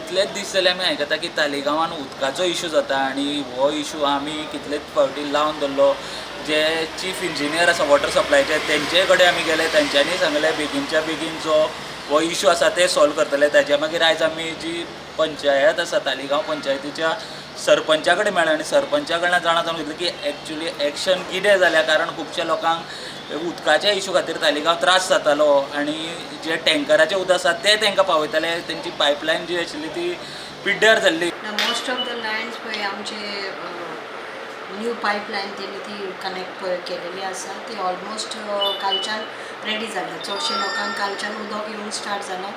कितलेच दीस जाले आमी आयकता की तालिगांवान उदकाचो इशू जाता आनी हो इशू आमी कितलेच फावटी लावन धरलो. जे चीफ इंजिनियर आसा वॉटर सप्लायचे तेंचे कडेन आमी गेले, तेंच्यांनी सांगलें बेगीनच्या बेगीन जो हो इशू आसा ते सॉल्व करतले. ताच्या मागीर आयज आमी जी पंचायत आसा तालिगांव पंचायतीच्या सरपंचा कडेन मेळ्ळे आनी सरपंचा कडल्यान जाणा जावन घेतलें की एक्चुली एक्शन कितें जाल्या, कारण खुबश्या लोकांक उदकाच्या इशू खातीर तालिगांव त्रास जातालो आनी जे टँकराचें उदक आसा तें तांकां पावयताले. तेंची पायपलायन जी आशिल्ली ती पिड्ड्यार जाल्ली. मोस्ट ऑफ the lines पळय आमचे न्यू पायपलायन तेणी ती कनेक्ट पळय केलेली आसा, ती ऑलमोस्ट कालच्यान रेडी जाल्या. चडशे लोकांक कालच्यान उदक येवंक स्टार्ट जाला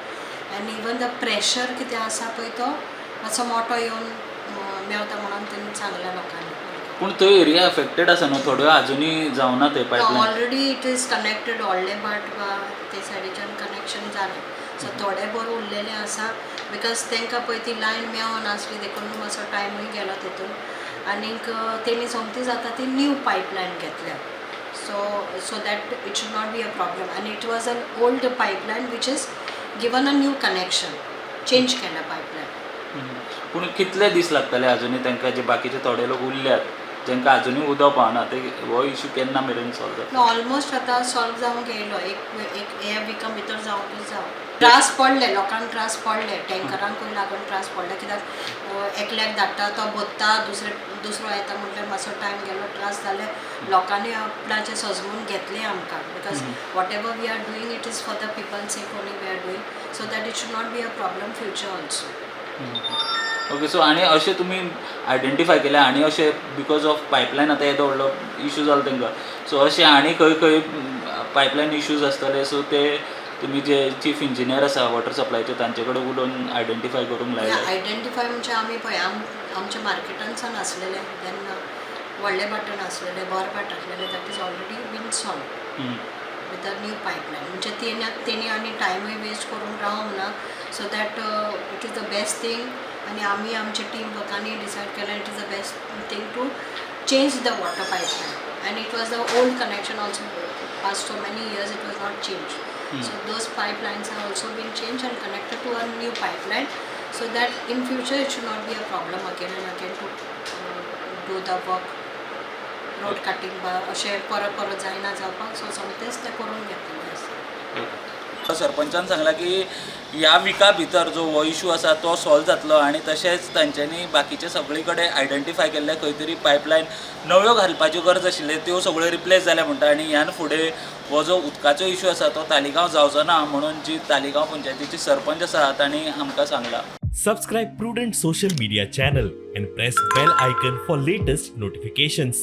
आनी इवन the pressure कितें आसा पळय तो मातसो मोटो येवन मेवता म्हणून तेणी सांगला लोकांनी. पूण थंय एरिया अफेक्टेड आसा न्हू, थोड्यो अजुनूय जावना थंय pipeline. Already it is connected. व्हडले भाट वा ते सायडीच्यान कनेक्शन जालें, सो थोडे बरें उरलेले आसा because तांकां पळय ती लायन मेवनासली देखून मातसो टायमूय गेलो तितून. आनीक तेणी सोमतीच आतां ती न्यू पायपलायन घेतल्या, so that it should not be a problem. आनी it was an old pipeline which is given a new connection, change केला पायपलायन. पूण कितले दीस लागतले अजुनूय तांकां, जे बाकीचे थोडे लोक उरल्यात जांकां अजुनूय उदक पावना, ते हो इशू केन्ना मेरेन सॉल्व जातलो? ऑलमोस्ट आतां सॉल्व जावंक येयलो, एक एक ह्या विका भितर जावंकूच जाव. त्रास पडले लोकांक, त्रास पडले टँकरांकूय लागून त्रास पडले, कित्याक एकल्याक धाडटा तो भरता, दुसरे दुसरो येता म्हटल्यार मातसो टायम गेलो, त्रास जाले लोकांनी. आपणाचे सजमून घेतले आमकां because whatever we are doing, it is for the people sake only we are doing, so that it should not be a problem future also. Okay, so आनी अशें तुमी आयडेंटिफाय केलें आनी अशें because of pipeline आतां येदो व्हडलो issue जालो तांकां, सो अशें आनी खंय खंय पायपलायन इशूज आसतले, सो ते तुमी जे चीफ इंजिनियर आसा वॉटर सप्लायचे तांचे कडेन उलोवन आयडेंटिफाय करूंक लायले? आयडेंटिफाय म्हणजे आमी पळय आमच्या मार्केटानसान आसलेले, देन व्हडले बाटन आसलेले, बोरभाट आसलेले, that is already been solve with a new pipeline. म्हणजे तेणी आनी टायमूय वेस्ट करूंक रावंक ना, so that it is the best thing. आनी आमी आमच्या टीम वर्कांनी डिसायड केलें it is the best thing to change the water pipeline, and it was the old connection also, past so many years it was not changed. So those pipelines are also been changed and connected to a new pipeline, so that in future it should not be a problem again and again to do the work, road cutting बा अशें परत परत जायना जावपाक. So सोमतेंच तें करून घेतलेलें आसा. सरपंचान सांगला की ह्या विका भितर जो हो इशू आसा तो सॉल्व जातलो आनी तशेंच तांच्यांनी बाकीचे सगळे कडेन आयडेंटिफाय केल्ले खंय तरी पायपलायन नव्यो घालपाच्यो गरज आशिल्ल्यो, त्यो सगळ्यो रिप्लेस जाल्या म्हणटा आनी ह्यान फुडें हो जो उदकाचो इशू आसा तो तालिगांव जावचो ना म्हणून जी तालिगांव पंचायतीची सरपंच आसा तांणी आमकां सांगलां. Subscribe Prudent Social Media channel and press bell icon for latest notifications.